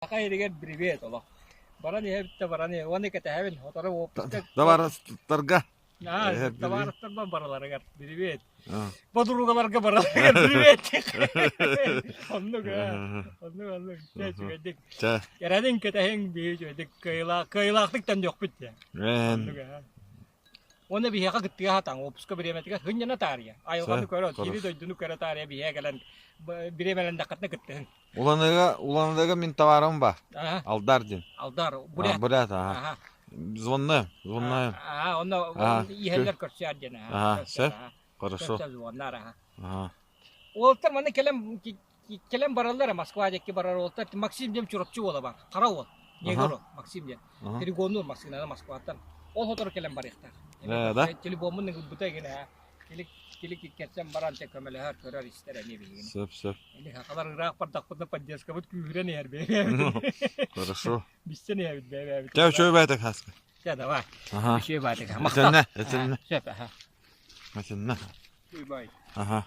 Саха иригэр привет олох. Баран иһэбит да баран иһэ. Уонна кэтэһэбин. Сотору уоппуска Табаарыстарга. Аа, табаарыстарбар бараларыгар привет. Подругаларга бараларыгар привет. Оннук аа. Оннук оннук. Чэ үчүгэйдик. Чэ. Эрэниҥ кэтэһиҥ биһи үчүгэйдик кыайыылаах кыайыылаахтык төннүөхпүт диэн. Оннук аа. Уонна биһиэхэ кыттыга сатаан уоппуска бириэмэтигэр сынньана таарыйа. Айылҕаны көрө, сири дойдуну көрө таарыйа биһиэхэ кэлэн бириэмэлэннэххитинэ кыттыһыҥ. Уланыга, Уланыга мин товарым бар. Ага. Алдар диэн. Алдар, бурят. Бурят, ага. Ага. Звонная, звонная. Ага, онно Ага. иһэллэр көрсөөр диэн. Ага, сөп. Хорошо. Көрсө звоннар, ага. Ага. Уолтар манна кэлэн кэлэн бараллар Москва диэки барар уолтар. Максим диэн Чурапчы уола бар. Хара уол. Негр Ага. Максим диэн. Ага. Перегоннуур массыынаны Москваттан. Ол сотору кэлэн барыахтаах. Э, да? Телефоммун ылбыта игин ээ. Кили кили киккэрсэн баран те көмөлөһөр, көрөр, истэр эмиэ биһигини. Сөп, сөп. Или хахалар ыраах бардахпытына поддержкабыт күүһүрэн иһэр бэйэбит. Хорошо. Биссен иһэбит бэйэбит. Чэ, үчүгэй баайтак хаска. Чэ, давай. Ага. Үчүгэй баайтак. Махтал. Этиннэ, этиннэ. Сөп, аха. Этиннэ. Үчүгэй баай. Ага.